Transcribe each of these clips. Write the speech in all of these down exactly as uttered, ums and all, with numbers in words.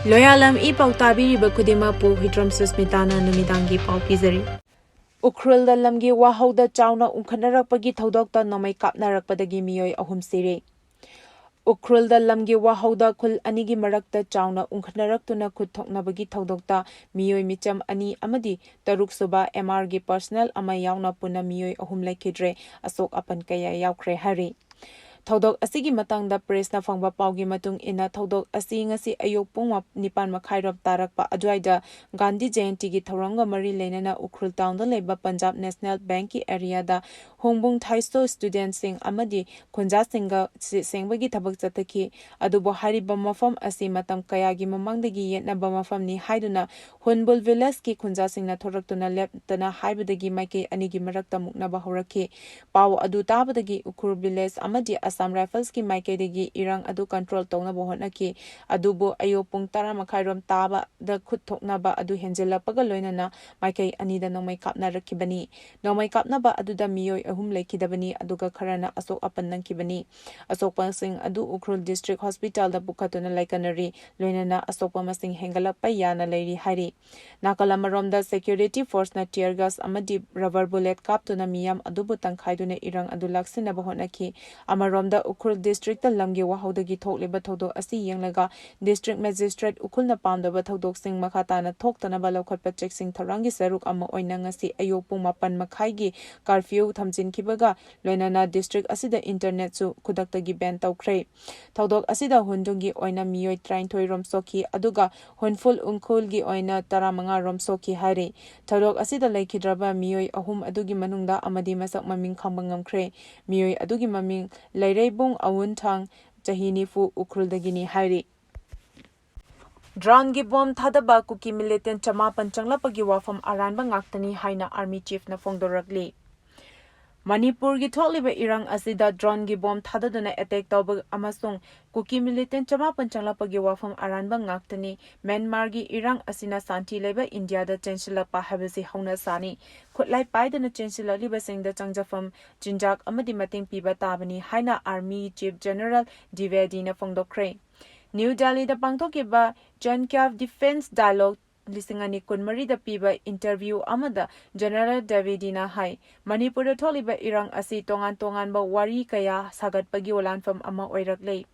ꯂꯣꯌꯥꯂꯝ E ꯄꯥꯎ ꯇꯥꯕꯤꯔꯤꯕ ꯈꯨꯗꯤꯡꯃꯛꯄꯨ ꯍꯨꯏꯗ꯭ꯔꯣꯝ ꯁꯨꯁꯃꯤꯇꯥꯅ ꯅꯨꯃꯤꯗꯥꯡꯒꯤ ꯄꯥꯎ ꯄꯤꯖꯔꯤ꯫ ꯎꯈ꯭ꯔꯨꯜꯗ ꯂꯝꯒꯤ ꯋꯥꯍꯧꯗ ꯆꯥꯎꯅ ꯎꯪꯈꯠꯅꯔꯛꯄꯒꯤ ꯊꯧꯗꯣꯛꯇ ꯅꯣꯡꯃꯩ ꯀꯥꯞꯅꯔꯛꯄꯗꯒꯤ ꯃꯤꯑꯣꯏ ꯑꯍꯨꯝ ꯁꯤꯔꯦ꯫ ꯎꯈ꯭ꯔꯨꯜꯗ ꯂꯝꯒꯤ ꯋꯥꯍꯧꯗ ꯈꯨꯜ ꯑꯅꯤꯒꯤ ꯃꯔꯛꯇ ꯆꯥꯎꯅ ꯎꯪꯈꯠꯅꯔꯛꯇꯨꯅ ꯈꯨꯠ ꯊꯣꯛꯅꯕꯒꯤ ꯊꯧꯗꯣꯛꯇ ꯃꯤꯑꯣꯏ ꯃꯤꯆꯝ ꯑꯅꯤ ꯑꯃꯗꯤ ꯇꯔꯨꯛ ꯁꯨꯕ ꯑꯦꯝ ꯑꯥꯔꯒꯤ ꯄꯔꯁꯅꯦꯜ ꯑꯃ ꯌꯥꯎꯅ ꯄꯨꯟꯅ ꯃꯤꯑꯣꯏ ꯑꯍꯨꯝ ꯂꯩꯈꯤꯗ꯭ꯔꯦ, ꯑꯁꯣꯛ ꯑꯄꯟ ꯀꯌꯥ ꯌꯥꯎꯈ꯭ꯔꯦ ꯍꯥꯏꯔꯤ꯫ ꯊꯧꯗꯣꯛ ꯑꯁꯤꯒꯤ ꯃꯇꯥꯡꯗ ꯄ꯭ꯔꯦꯁꯅ ꯐꯪꯕ ꯄꯥꯎꯒꯤ ꯃꯇꯨꯡ ꯏꯟꯅ, ꯊꯧꯗꯣꯛ ꯑꯁꯤ ꯉꯁꯤ ꯑꯌꯨꯛ ꯄꯨꯡ ꯃꯥ-, ꯅꯤꯄꯥꯟ ꯃꯈꯥꯏꯔꯣꯝ ꯇꯥꯔꯛꯄ ꯑꯗꯨꯋꯥꯏꯗ ꯒꯥꯟꯙꯤ ꯖꯌꯟꯇꯤꯒꯤ ꯊꯧꯔꯝꯒ ꯃꯔꯤ ꯂꯩꯅꯅ ꯎꯈ꯭ꯔꯨꯜ ꯇꯥꯎꯟꯗ ꯂꯩꯕ ꯄꯟꯖꯥꯕ ꯅꯦꯁꯅꯦꯜ ꯕꯦꯡꯛꯀꯤ ꯑꯦꯔꯤꯌꯥꯗ ꯍꯣꯡꯕꯨꯡ ꯊꯥꯏꯁꯣ ꯁ꯭ꯇꯨꯗꯦꯟꯠꯁꯤꯡ ꯑꯃꯗꯤ ꯈꯨꯟꯖꯥꯁꯤꯡꯒ ꯁꯦ-, ꯁꯦꯡꯕꯒꯤ ꯊꯕꯛ ꯆꯠꯊꯈꯤ꯫ ꯑꯗꯨꯕꯨ ꯍꯥꯏꯔꯤꯕ ꯃꯐꯝ ꯑꯁꯤ ꯃꯇꯝ ꯀꯌꯥꯒꯤ ꯃꯃꯥꯡꯗꯒꯤ ꯌꯦꯠꯅꯕ ꯃꯐꯝꯅꯤ ꯍꯥꯏꯗꯨꯅ ꯍꯨꯟꯕꯨꯜ ꯚꯤꯂꯦꯖꯀꯤ ꯈꯨꯟꯖꯥꯁꯤꯡꯅ ꯊꯣꯔꯛꯇꯨꯅ ꯂꯦꯞꯇꯅ ꯍꯥꯏꯕꯗꯒꯤ ꯃꯥꯏꯀꯩ ꯑꯅꯤꯒꯤ ꯃꯔꯛꯇ ꯃꯨꯛꯅꯕ ꯍꯧꯔꯛꯈꯤ꯫ ꯄꯥꯎ ꯑꯗꯨ ꯇꯥꯕꯗꯒꯤ ꯎꯈ꯭ꯔꯨꯜ ꯚꯤꯂꯦꯖ ꯑꯃꯗꯤ ꯑꯁꯥꯝ ꯔꯥꯏꯐꯜꯁꯀꯤ ꯃꯥꯏꯀꯩꯗꯒꯤ ꯏꯔꯥꯡ ꯑꯗꯨ ꯀꯟꯇ꯭ꯔꯣꯜ ꯇꯧꯅꯕ ꯍꯣꯠꯅꯈꯤ꯫ ꯑꯗꯨꯕꯨ ꯑꯌꯨꯛ ꯄꯨꯡ ꯇꯔꯥ ꯃꯈꯥꯏꯔꯣꯝ ꯇꯥꯕꯗ ꯈꯨꯠ ꯊꯣꯛꯅꯕ ꯑꯗꯨ ꯍꯦꯟꯖꯤꯜꯂꯛꯄꯒ ꯂꯣꯏꯅꯅ ꯃꯥꯏꯀꯩ ꯑꯅꯤꯗ ꯅꯣꯡꯃꯩ ꯀꯥꯞꯅꯔꯛꯈꯤꯕꯅꯤ꯫ ꯅꯣꯡꯃꯩ ꯀꯥꯞꯅꯕ ꯑꯗꯨꯗ ꯃꯤꯑꯣꯏ ꯑꯍꯨꯝ ꯂꯩꯈꯤꯗꯕꯅꯤ, ꯑꯗꯨꯒ ꯈꯔꯅ ꯑꯁꯣꯛ ꯑꯄꯟ ꯅꯪꯈꯤꯕꯅꯤ꯫ ꯑꯁꯣꯛꯄꯁꯤꯡ ꯑꯗꯨ ꯎꯈ꯭ꯔꯨꯜ ꯗꯤꯁꯇ꯭ꯔꯤꯛ ꯍꯣꯁꯄꯤꯇꯥꯜꯗ ꯄꯨꯈꯠꯇꯨꯅ ꯂꯩꯀꯠꯅꯔꯤ, ꯂꯣꯏꯅꯅ ꯑꯁꯣꯛꯄ ꯃꯁꯤꯡ ꯍꯦꯟꯒꯠꯂꯛꯄ ꯌꯥꯅ ꯂꯩꯔꯤ ꯍꯥꯏꯔꯤ꯫ ꯅꯥꯀꯜ ꯑꯃꯔꯣꯝꯗ ꯁꯦꯀ꯭ꯌꯨꯔꯤꯇꯤ ꯐꯣꯔꯁꯅ ꯇꯤꯌꯔ ꯒꯥꯁ ꯑꯃꯗꯤ ꯔꯕꯔ ꯕꯨꯂꯦꯠ ꯀꯥꯞꯇꯨꯅ ꯃꯤꯌꯥꯝ ꯑꯗꯨꯕꯨ ꯇꯪꯈꯥꯏꯗꯨꯅ ꯏꯔꯥꯡ ꯑꯗꯨ ꯂꯥꯛꯁꯤꯟꯅꯕ ꯍꯣꯠꯅꯈꯤ꯫ ꯑꯃꯔꯣꯝꯗ ꯎꯈ꯭ꯔꯨꯜ ꯗꯤꯁꯇ꯭ꯔꯤꯛꯇ ꯂꯝꯒꯤ ꯋꯥꯍꯧꯗꯒꯤ ꯊꯣꯛꯂꯤꯕ ꯊꯧꯗꯣꯛ ꯑꯁꯤ ꯌꯦꯡꯂꯒ ꯗꯤꯁꯇ꯭ꯔꯤꯛ ꯃꯦꯖꯤꯁꯇ꯭ꯔꯦꯠ ꯎꯈ꯭ꯔꯨꯜꯅ ꯄꯥꯝꯗꯕ ꯊꯧꯗꯣꯛꯁꯤꯡ ꯃꯈꯥ ꯇꯥꯅ ꯊꯣꯛꯇꯅꯕ ꯂꯧꯈꯠꯄ ꯆꯦꯛꯁꯤꯡ ꯊꯧꯔꯥꯡꯒꯤ ꯁꯔꯨꯛ ꯑꯃ ꯑꯣꯏꯅ ꯉꯁꯤ ꯑꯌꯨꯛ ꯄꯨꯡ ꯃꯥꯄꯟ ꯃꯈꯥꯏꯒꯤ ꯀꯥꯔꯐ꯭ꯌꯨ ꯊꯝꯖꯤꯟꯈꯤꯕꯒ ꯂꯣꯏꯅꯅ ꯗꯤꯁꯇ꯭ꯔꯤꯛ ꯑꯁꯤꯗ ꯏꯟꯇꯔꯅꯦꯠꯁꯨ ꯈꯨꯗꯛꯇꯒꯤ ꯕꯦꯟ ꯇꯧꯈ꯭ꯔꯦ꯫ ꯊꯧꯗꯣꯛ ꯑꯁꯤꯗ ꯍꯨꯟꯗꯨꯡꯒꯤ ꯑꯣꯏꯅ ꯃꯤꯑꯣꯏ ꯇꯔꯥꯅꯤꯊꯣꯏ ꯔꯣꯝ ꯁꯣꯛꯈꯤ, ꯑꯗꯨꯒ ꯍꯨꯟꯐꯨꯜ ꯎꯪꯈꯨꯜꯒꯤ ꯑꯣꯏꯅ ꯇꯔꯥꯃꯉꯥ ꯔꯣꯝ ꯁꯣꯛꯈꯤ ꯍꯥꯏꯔꯤ꯫ ꯊꯧꯗꯣꯛ ꯑꯁꯤꯗ ꯂꯩꯈꯤꯗ꯭ꯔꯕ ꯃꯤꯑꯣꯏ ꯑꯍꯨꯝ ꯑꯗꯨꯒꯤ ꯃꯅꯨꯡꯗ ꯑꯃꯗꯤ ꯃꯁꯛ ꯃꯃꯤꯡ ꯈꯪꯕ ꯉꯝꯈ꯭ꯔꯦ꯫ ꯃꯤꯑꯣꯏ ꯑꯗꯨꯒꯤ ꯃꯃꯤꯡ ꯂꯩꯔꯩꯕꯨꯡ ꯑꯋꯨꯟꯊꯥꯡ, ꯆꯍꯤ ꯅꯤꯐꯨ, ꯎꯈ꯭ꯔꯨꯜꯗꯒꯤꯅꯤ ꯍꯥꯏꯔꯤ꯫ ꯗ꯭ꯔꯣꯟꯒꯤ ꯕꯣꯝ ꯊꯥꯗꯕ ꯀꯨꯀꯤ ꯃꯤꯂꯤꯇꯦꯟ ꯆꯃꯥꯄꯟ ꯆꯪꯂꯛꯄꯒꯤ ꯋꯥꯐꯝ ꯑꯔꯥꯟꯕ ꯉꯥꯛꯇꯅꯤ ꯍꯥꯏꯅ ꯑꯥꯔꯃꯤ ꯆꯤꯐꯅ ꯐꯣꯡꯗꯣꯔꯛꯂꯤ꯫ ꯃꯅꯤꯄꯨꯔꯒꯤ ꯊꯣꯛꯂꯤꯕ ꯏꯔꯥꯡ ꯑꯁꯤꯗ ꯗ꯭ꯔꯣꯟꯒꯤ ꯕꯣꯝ ꯊꯥꯗꯗꯨꯅ ꯑꯦꯇꯦꯛ ꯇꯧꯕ ꯑꯃꯁꯨꯡ ꯀꯨꯀꯤ ꯃꯤꯂꯤꯇꯦꯟ ꯆꯃꯥꯄꯟ ꯆꯪꯂꯛꯄꯒꯤ ꯋꯥꯐꯝ ꯑꯔꯥꯟꯕ ꯉꯥꯛꯇꯅꯤ꯫ ꯃ꯭ꯌꯥꯟꯃꯥꯔꯒꯤ ꯏꯔꯥꯡ ꯑꯁꯤꯅ ꯁꯥꯟꯇꯤ ꯂꯩꯕ ꯏꯟꯗꯤꯌꯥꯗ ꯆꯦꯟꯁꯤꯜꯂꯛꯄ ꯍꯥꯏꯕꯁꯤ ꯍꯧꯅꯁꯥꯅꯤ꯫ ꯈꯨꯠꯂꯥꯏ ꯄꯥꯏꯗꯅ ꯆꯦꯟꯁꯤꯜꯂꯛꯂꯤꯕꯁꯤꯡꯗ ꯆꯪꯖꯐꯝ, ꯆꯤꯟꯖꯥꯛ ꯑꯃꯗꯤ ꯃꯇꯦꯡ ꯄꯤꯕ ꯇꯥꯕꯅꯤ ꯍꯥꯏꯅ ꯑꯥꯔꯃꯤ ꯆꯤꯐ ꯖꯦꯅꯔꯦꯜ ꯗꯤꯕꯦꯗꯤꯅ ꯐꯣꯡꯗꯣꯛꯈ꯭ꯔꯦ꯫ ꯅ꯭ꯌꯨ ꯗꯦꯜꯂꯤꯗ ꯄꯥꯡꯊꯣꯛꯈꯤꯕ ꯖꯟ ꯀ꯭ꯌꯥꯐ ꯗꯤꯐꯦꯟꯁ ꯗꯥꯏꯂꯣꯒ ꯂꯤꯁꯤꯡ ꯑꯅꯤ ꯀꯨꯟꯃꯔꯤꯗ ꯄꯤꯕ ꯏꯟꯇꯔꯚ꯭ꯌꯨ ꯑꯃꯗ ꯖꯦꯅꯔꯦꯜ ꯗꯦꯕꯤꯗꯤꯅ ꯍꯥꯏ, ꯃꯅꯤꯄꯨꯔꯗ ꯊꯣꯛꯂꯤꯕ ꯏꯔꯥꯡ ꯑꯁꯤ ꯇꯣꯉꯥꯟ ꯇꯣꯉꯥꯟꯕ ꯋꯥꯔꯤ ꯀꯌꯥ ꯁꯥꯒꯠꯄꯒꯤ ꯂꯥꯟꯐꯝ ꯑꯃ ꯑꯣꯏꯔꯛꯂꯦ꯫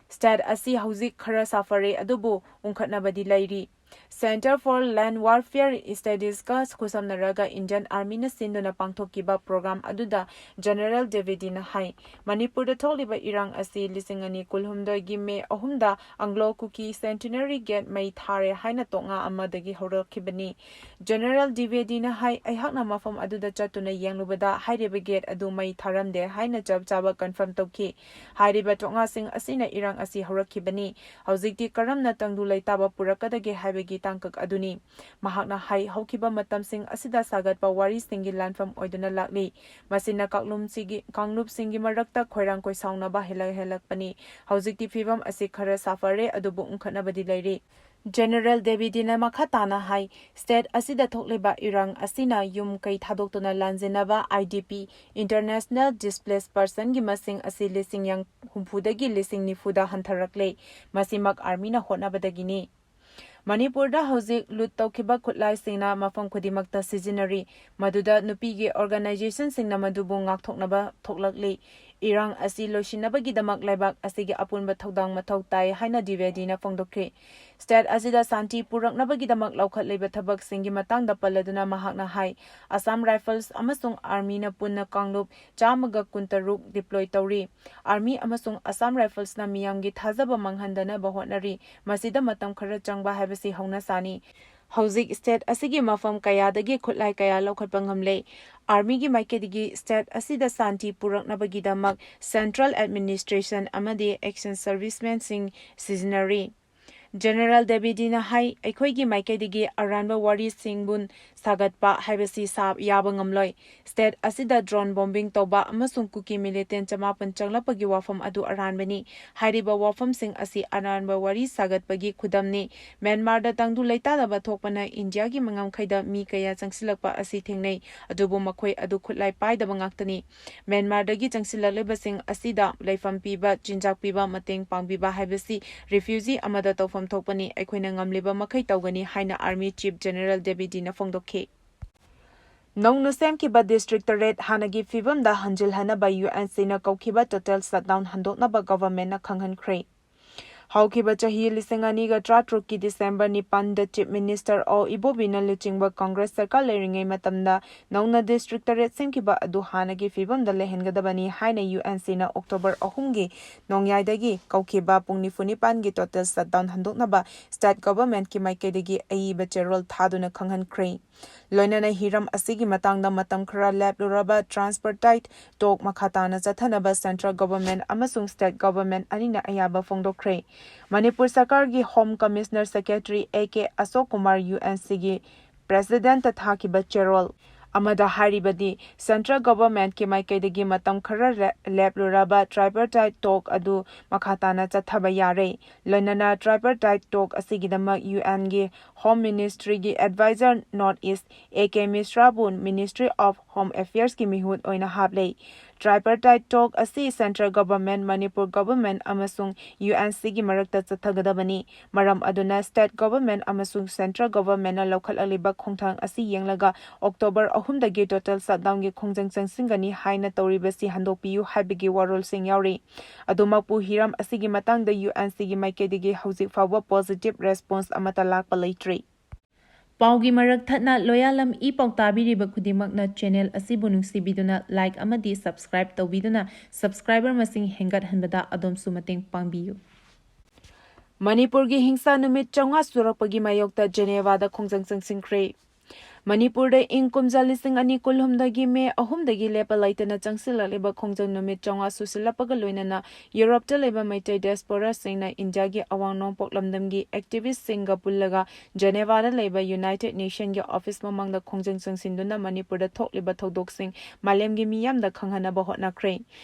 ꯁ꯭ꯇꯦꯠ ꯑꯁꯤ ꯍꯧꯖꯤꯛ ꯈꯔ ꯁꯥꯐꯔꯦ, ꯑꯗꯨꯕꯨ ꯎꯪꯈꯠꯅꯕꯗꯤ ꯂꯩꯔꯤ꯫ Center for Land Warfare Studiesꯀ ꯈꯨꯠꯁꯝꯅꯔꯒ ꯏꯟꯗꯤꯌꯟ ꯑꯥꯔꯃꯤꯅ ꯁꯤꯟꯗꯨꯅ ꯄꯥꯡꯊꯣꯛꯈꯤꯕ ꯄ꯭ꯔꯣꯒ꯭ꯔꯥꯝ ꯑꯗꯨꯗ ꯖꯦꯅꯔꯦꯜ ꯗꯦꯕꯤꯗꯤꯅ ꯍꯥꯏ, ꯃꯅꯤꯄꯨꯔꯗ ꯊꯣꯛꯂꯤꯕ ꯏꯔꯥꯡ ꯑꯁꯤ ꯂꯤꯁꯤꯡ ꯑꯅꯤ ꯀꯨꯟꯍꯨꯝꯗꯣꯏꯒꯤ ꯃꯦ ꯑꯍꯨꯝꯗ ꯑꯪꯒ꯭ꯂꯣ ꯀꯨꯀꯤ ꯁꯦꯟꯇꯤꯅꯔꯤ ꯒꯦꯠ ꯃꯩ ꯊꯥꯔꯦ ꯍꯥꯏꯅ ꯇꯣꯛꯉꯥ ꯑꯃꯗꯒꯤ ꯍꯧꯔꯛꯈꯤꯕꯅꯤ꯫ ꯖꯦꯅꯔꯦꯜ ꯗꯦꯕꯤꯗꯤꯅ ꯍꯥꯏ, ꯑꯩꯍꯥꯛꯅ ꯃꯐꯝ ꯑꯗꯨꯗ ꯆꯠꯇꯨꯅ ꯌꯦꯡꯂꯨꯕꯗ ꯍꯥꯏꯔꯤꯕ ꯒꯦꯠ ꯑꯗꯨ ꯃꯩ ꯊꯥꯔꯝꯗꯦ ꯍꯥꯏꯅ ꯆꯞ ꯆꯥꯕ ꯀꯟꯐꯥꯔꯝ ꯇꯧꯈꯤ꯫ ꯍꯥꯏꯔꯤꯕ ꯇꯣꯛꯉꯥꯁꯤꯡ ꯑꯁꯤꯅ ꯏꯔꯥꯡ ꯑꯁꯤ ꯍꯧꯔꯛꯈꯤꯕꯅꯤ꯫ ꯍꯧꯖꯤꯛꯇꯤ ꯀꯔꯝꯅ ꯇꯪꯗꯨ ꯂꯩꯇꯥꯕ ꯄꯨꯔꯛꯀꯗꯒꯦ ꯍꯥꯏꯕꯒꯤ ꯇꯥꯡꯀꯛ ꯑꯗꯨꯅꯤ꯫ ꯃꯍꯥꯛꯅ ꯍꯥꯏ, ꯍꯧꯈꯤꯕ ꯃꯇꯝꯁꯤꯡ ꯑꯁꯤꯗ ꯁꯥꯒꯠꯄ ꯋꯥꯔꯤꯁꯤꯡꯒꯤ ꯂꯥꯟꯐꯝ ꯑꯣꯏꯗꯨꯅ ꯂꯥꯛꯂꯤ꯫ ꯃꯁꯤꯅ ꯀꯥꯡꯂꯨꯞꯁꯤꯒꯤ, ꯀꯥꯡꯂꯨꯞꯁꯤꯡꯒꯤ ꯃꯔꯛꯇ ꯈꯣꯏꯔꯥꯡ ꯈꯣꯏꯁꯥꯎꯅꯕ ꯍꯦꯜꯂꯛ-, ꯍꯦꯜꯂꯛꯄꯅꯤ꯫ ꯍꯧꯖꯤꯛꯇꯤ ꯐꯤꯕꯝ ꯑꯁꯤ ꯈꯔ ꯁꯥꯐꯔꯦ, ꯑꯗꯨꯕꯨ ꯎꯪꯈꯠꯅꯕꯗꯤ ꯂꯩꯔꯤ꯫ ꯖꯦꯅꯔꯦꯜ ꯗꯦꯕꯤꯗꯤꯅ ꯃꯈꯥ ꯇꯥꯅ ꯍꯥꯏ, ꯁ꯭ꯇꯦꯠ ꯑꯁꯤꯗ ꯊꯣꯛꯂꯤꯕ ꯏꯔꯥꯡ ꯑꯁꯤꯅ ꯌꯨꯝ ꯀꯩ ꯊꯥꯗꯣꯛꯇꯨꯅ ꯂꯥꯟꯖꯦꯟꯅꯕ, IDP, International Displaced Personꯒꯤ ꯃꯁꯤꯡ ꯑꯁꯤ ꯂꯤꯁꯤꯡ ꯍꯨꯝꯐꯨꯗꯒꯤ ꯂꯤꯁꯤꯡ ꯅꯤꯐꯨꯗ ꯍꯟꯊꯔꯛꯂꯦ꯫ ꯃꯁꯤꯃꯛ ꯑꯥꯔꯃꯤꯅ ꯍꯣꯠꯅꯕꯗꯒꯤꯅꯤ꯫ ꯃꯅꯤꯄꯨꯔꯗ ꯍꯧꯖꯤꯛ ꯂꯨꯠ ꯇꯧꯈꯤꯕ ꯈꯨꯠꯂꯥꯏꯁꯤꯡꯅ ꯃꯐꯝ ꯈꯨꯗꯤꯡꯃꯛꯇ ꯁꯤꯖꯤꯟꯅꯔꯤ, ꯃꯗꯨꯗ ꯅꯨꯄꯤꯒꯤ ꯑꯣꯔꯒꯅꯥꯏꯖꯦꯁꯟꯁꯤꯡꯅ ꯃꯗꯨꯕꯨ ꯉꯥꯛꯊꯣꯛꯅꯕ ꯊꯣꯛꯂꯛꯂꯤ꯫ ꯏꯔꯥꯡ ꯑꯁꯤ ꯂꯣꯏꯁꯤꯟꯅꯕꯒꯤꯗꯃꯛ ꯂꯩꯕꯥꯛ ꯑꯁꯤꯒꯤ ꯑꯄꯨꯟꯕ ꯊꯧꯗꯥꯡ ꯃꯊꯧ ꯇꯥꯏ ꯍꯥꯏꯅ ꯗꯤꯕꯦꯗꯤꯅ ꯐꯣꯡꯗꯣꯛꯈꯤ꯫ ꯁ꯭ꯇꯦꯠ ꯑꯁꯤꯗ ꯁꯥꯟꯇꯤ ꯄꯨꯔꯛꯅꯕꯒꯤꯗꯃꯛ ꯂꯧꯈꯠꯂꯤꯕ ꯊꯕꯛꯁꯤꯡꯒꯤ ꯃꯇꯥꯡꯗ ꯄꯜꯂꯗꯨꯅ ꯃꯍꯥꯛꯅ ꯍꯥꯏ, ꯑꯁꯥꯝ ꯔꯥꯏꯐꯜꯁ ꯑꯃꯁꯨꯡ ꯑꯥꯔꯃꯤꯅ ꯄꯨꯟꯅ ꯀꯥꯡꯂꯨꯞ ꯆꯥꯝꯃꯒ ꯀꯨꯟꯇꯔꯨꯛ ꯗꯤꯄ꯭ꯂꯣꯏ ꯇꯧꯔꯤ꯫ ꯑꯥꯔꯃꯤ ꯑꯃꯁꯨꯡ ꯑꯁꯥꯝ ꯔꯥꯏꯐꯜꯁꯅ ꯃꯤꯌꯥꯝꯒꯤ ꯊꯥꯖꯕ ꯃꯥꯡꯍꯟꯗꯅꯕ ꯍꯣꯠꯅꯔꯤ꯫ ꯃꯁꯤꯗ ꯃꯇꯝ ꯈꯔ ꯆꯪꯕ ꯍꯥꯏꯕꯁꯤ ꯍꯧꯅꯁꯥꯅꯤ꯫ ꯍꯧꯖꯤꯛ ꯁ꯭ꯇꯦꯠ ꯑꯁꯤꯒꯤ ꯃꯐꯝ ꯀꯌꯥꯗꯒꯤ ꯈꯨꯠꯂꯥꯏ ꯀꯌꯥ ꯂꯧꯈꯠꯄ ꯉꯝꯂꯦ꯫ ꯑꯥꯔꯃꯤꯒꯤ ꯃꯥꯏꯀꯩꯗꯒꯤ ꯁ꯭ꯇꯦꯠ ꯑꯁꯤꯗ ꯁꯥꯟꯇꯤ ꯄꯨꯔꯛꯅꯕꯒꯤꯗꯃꯛ ꯁꯦꯟꯇ꯭ꯔꯦꯜ ꯑꯦꯗꯃꯤꯅꯤꯁꯇ꯭ꯔꯦꯁꯟ ꯑꯃꯗꯤ ꯑꯦꯛꯁꯟ ꯁꯔꯚꯤꯁꯃꯦꯟꯁꯤꯡ ꯁꯤꯖꯤꯟꯅꯔꯤ꯫ ꯖꯦꯅꯔꯦꯜ ꯗꯦꯕꯤꯗꯤꯅ ꯍꯥꯏ, ꯑꯩꯈꯣꯏꯒꯤ ꯃꯥꯏꯀꯩꯗꯒꯤ ꯑꯔꯥꯟꯕ ꯋꯥꯔꯤꯁꯤꯡꯕꯨ ꯁꯥꯒꯠꯄ ꯍꯥꯏꯕꯁꯤ ꯁꯥ-, ꯌꯥꯕ ꯉꯝꯂꯣꯏ꯫ State ꯑꯁꯤꯗ drone bombing ꯇꯧꯕ ꯑꯃꯁꯨꯡ ꯀꯨꯀꯤ militant ꯆꯃꯥꯄꯟ ꯆꯪꯂꯛꯄꯒꯤ ꯋꯥꯐꯝ ꯑꯗꯨ ꯑꯔꯥꯟꯕꯅꯤ꯫ ꯍꯥꯏꯔꯤꯕ ꯋꯥꯐꯝꯁꯤꯡ ꯑꯁꯤ ꯑꯔꯥꯟꯕ ꯋꯥꯔꯤ ꯁꯥꯒꯠꯄꯒꯤ ꯈꯨꯗꯝꯅꯤ꯫ ꯃ꯭ꯌꯥꯟꯃꯥꯔꯗ ꯇꯪꯗꯨ ꯂꯩꯇꯥꯗꯕ ꯊꯣꯛꯄꯅ ꯏꯟꯗꯤꯌꯥꯒꯤ ꯃꯉꯝꯈꯩꯗ ꯃꯤ ꯀꯌꯥ ꯆꯪꯁꯤꯜꯂꯛꯄ ꯑꯁꯤ ꯊꯦꯡꯅꯩ, ꯑꯗꯨꯕꯨ ꯃꯈꯣꯏ ꯑꯗꯨ ꯈꯨꯠꯂꯥꯏ ꯄꯥꯏꯗꯕ ꯉꯥꯛꯇꯅꯤ꯫ ꯃ꯭ꯌꯥꯟꯃꯥꯔꯗꯒꯤ ꯆꯪꯁꯤꯜꯂꯛꯂꯤꯕꯁꯤꯡ ꯑꯁꯤꯗ ꯂꯩꯐꯝ ꯄꯤꯕ, ꯆꯤꯟꯖꯥꯛ ꯄꯤꯕ, ꯃꯇꯦꯡ ꯄꯥꯡꯕꯤꯕ ꯍꯥꯏꯕꯁꯤ refugee ꯑꯃꯗ ꯇꯧꯐꯝ ꯊꯣꯛꯄꯅꯤ꯫ ꯑꯩꯈꯣꯏꯅ ꯉꯝꯂꯤꯕ ꯃꯈꯩ ꯇꯧꯒꯅꯤ ꯍꯥꯏꯅ Army Chief General ꯗꯦꯕꯤꯗꯤꯅ ꯐꯣꯡꯗꯣꯛꯈꯤ꯫ ꯅꯧꯅ ꯁꯦꯝꯈꯤꯕ district ꯇꯔꯦꯠ ꯍꯥꯟꯅꯒꯤ ꯐꯤꯕꯝꯗ ꯍꯟꯖꯤꯜꯍꯟꯅꯕ UNCꯅ ꯀꯧꯈꯤꯕ total shutdown ꯍꯟꯗꯣꯛꯅꯕ governmentꯅ ꯈꯪꯍꯟꯈ꯭ꯔꯦ꯫ ꯍꯧꯈꯤꯕ ꯆꯍꯤ ꯂꯤꯁꯤꯡ ꯑꯅꯤꯒ ꯇꯔꯥꯇꯔꯨꯛꯀꯤ December ꯅꯤꯄꯥꯟꯗ Chief Minister ꯑꯣ ꯏꯕꯣꯕꯤꯅ ꯂꯨꯆꯤꯡꯕ Congress ꯁꯔꯀꯥꯔ ꯂꯩꯔꯤꯉꯩ ꯃꯇꯝꯗ ꯅꯧꯅ district ꯇꯔꯦꯠ ꯁꯦꯝꯈꯤꯕ ꯑꯗꯨ ꯍꯥꯟꯅꯒꯤ ꯐꯤꯕꯝꯗ ꯂꯩꯍꯟꯒꯗꯕꯅꯤ ꯍꯥꯏꯅ UNCꯅ October ꯑꯍꯨꯝꯒꯤ ꯅꯣꯡꯌꯥꯏꯗꯒꯤ ꯀꯧꯈꯤꯕ ꯄꯨꯡ ꯅꯤꯐꯨ ꯅꯤꯄꯥꯟꯒꯤ total shutdown ꯍꯟꯗꯣꯛꯅꯕ state governmentꯀꯤ ꯃꯥꯏꯀꯩꯗꯒꯤ ꯑꯏꯕ ꯆꯦꯔꯣꯜ ꯊꯥꯗꯨꯅ ꯈꯪꯍꯟꯈ꯭ꯔꯦ꯫ ꯂꯣꯏꯅꯅ ꯍꯤꯔꯝ ꯑꯁꯤꯒꯤ ꯃꯇꯥꯡꯗ ꯃꯇꯝ ꯈꯔ ꯂꯦꯞꯂꯨꯔꯕ tripartite talk ꯃꯈꯥ ꯇꯥꯅ ꯆꯠꯊꯅꯕ central government ꯑꯃꯁꯨꯡ state government ꯑꯅꯤꯅ ꯑꯌꯥꯕ ꯐꯣꯡꯗꯣꯛꯈ꯭ꯔꯦ꯫ ꯃꯅꯤꯄꯨꯔ ꯁꯔꯀꯥꯔꯒꯤ Home Commissioner Secretary A K ꯑꯁꯣꯛ ꯀꯨꯃꯥꯔ UNCꯒꯤ Presidentꯇ ꯊꯥꯈꯤꯕ ꯆꯦꯔꯣꯜ ꯑꯃꯗ ꯍꯥꯏꯔꯤꯕꯗꯤ, central governmentꯀꯤ ꯃꯥꯏꯀꯩꯗꯒꯤ ꯃꯇꯝ ꯈꯔ ꯂꯦ-, ꯂꯦꯞꯂꯨꯔꯕ tripartite talk ꯑꯗꯨ ꯃꯈꯥ ꯇꯥꯅ ꯆꯠꯊꯕ ꯌꯥꯔꯦ꯫ ꯂꯣꯏꯅꯅ tripartite talk ꯑꯁꯤꯒꯤꯗꯃꯛ UNꯒꯤ Home Ministryꯒꯤ advisor North East A K ꯃꯤꯁ꯭ꯔꯥꯕꯨ Ministry of Home Affairsꯀꯤ ꯃꯤꯍꯨꯠ ꯑꯣꯏꯅ ꯍꯥꯞꯂꯦ꯫ Tripartite talk ꯑꯁꯤ central government, ꯃꯅꯤꯄꯨꯔ government ꯑꯃꯁꯨꯡ UNCꯒꯤ ꯃꯔꯛꯇ ꯆꯠꯊꯒꯗꯕꯅꯤ꯫ ꯃꯔꯝ ꯑꯗꯨꯅ state government ꯑꯃꯁꯨꯡ central governmentꯅ ꯂꯧꯈꯠꯂꯛꯂꯤꯕ ꯈꯣꯡꯊꯥꯡ ꯑꯁꯤ ꯌꯦꯡꯂꯒ October ꯑꯍꯨꯝꯗꯒꯤ total shutdownꯒꯤ ꯈꯣꯡꯖꯪ ꯆꯪꯁꯤꯟꯒꯅꯤ ꯍꯥꯏꯅ ꯇꯧꯔꯤꯕꯁꯤ ꯍꯟꯗꯣꯛꯄꯤꯌꯨ ꯍꯥꯏꯕꯒꯤ ꯋꯥꯔꯣꯜꯁꯤꯡ ꯌꯥꯎꯔꯤ꯫ ꯑꯗꯨꯃꯛꯄꯨ ꯍꯤꯔꯝ ꯑꯁꯤꯒꯤ ꯃꯇꯥꯡꯗ UNCꯒꯤ ꯃꯥꯏꯀꯩꯗꯒꯤ ꯍꯧꯖꯤꯛ ꯐꯥꯎꯕ positive response ꯑꯃꯠꯇ ꯂꯥꯛꯄ ꯂꯩꯇ꯭ꯔꯤ꯫ ꯄꯥꯎꯒꯤ ꯃꯔꯛ ꯊꯠꯅ ꯂꯣꯌꯥꯂꯝ ꯏ ꯄꯥꯎ ꯇꯥꯕꯤꯔꯤꯕ ꯈꯨꯗꯤꯡꯃꯛꯅ channel ꯑꯁꯤꯕꯨ ꯅꯨꯡꯁꯤꯕꯤꯗꯨꯅ like ꯑꯃꯗꯤ subscribe ꯇꯧꯕꯤꯗꯨꯅ subscriber ꯃꯁꯤꯡ ꯍꯦꯟꯒꯠꯍꯟꯕꯗ ꯑꯗꯣꯝꯁꯨ ꯃꯇꯦꯡ ꯄꯥꯡꯕꯤꯌꯨ꯫ ꯃꯅꯤꯄꯨꯔꯒꯤ ꯍꯤꯡꯁꯥ ꯅꯨꯃꯤꯠ ꯆꯥꯝꯃꯉꯥ ꯁꯨꯔꯛꯄꯒꯤ ꯃꯥꯌꯣꯛꯇ Genevaꯗ ꯈꯣꯡꯖꯪ ꯆꯪꯁꯤꯟꯈ꯭ꯔꯦ꯫ ꯃꯅꯤꯄꯨꯔꯗ ꯏꯪ ꯀꯨꯝꯖꯥ ꯂꯤꯁꯤꯡ ꯑꯅꯤ ꯀꯨꯟꯍꯨꯝꯗꯣꯏꯒꯤ ꯃꯦ ꯑꯍꯨꯝꯗꯒꯤ ꯂꯦꯞꯄ ꯂꯩꯇꯅ ꯆꯪꯁꯤꯜꯂꯛꯂꯤꯕ ꯈꯣꯡꯖꯪ ꯅꯨꯃꯤꯠ ꯆꯥꯝꯃꯉꯥ ꯁꯨꯁꯤꯜꯂꯛꯄꯒ ꯂꯣꯏꯅꯅ ꯌꯨꯔꯣꯞꯇ ꯂꯩꯕ ꯃꯩꯇꯩ diasporaꯁꯤꯡꯅ ꯏꯟꯗꯤꯌꯥꯒꯤ ꯑꯋꯥꯡ ꯅꯣꯡꯄꯣꯛ ꯂꯝꯗꯝꯒꯤ activistꯁꯤꯡꯒ ꯄꯨꯜꯂꯒ ꯖꯦꯅꯦꯚꯥꯗ ꯂꯩꯕ United Nationꯒꯤ office ꯃꯃꯥꯡꯗ ꯈꯣꯡꯖꯪ ꯆꯪꯁꯤꯟꯗꯨꯅ ꯃꯅꯤꯄꯨꯔꯗ ꯊꯣꯛꯂꯤꯕ ꯊꯧꯗꯣꯛꯁꯤꯡ ꯃꯥꯂꯦꯝꯒꯤ ꯃꯤꯌꯥꯝꯗ ꯈꯪꯍꯟꯅꯕ ꯍꯣꯠꯅꯈ꯭ꯔꯦ꯫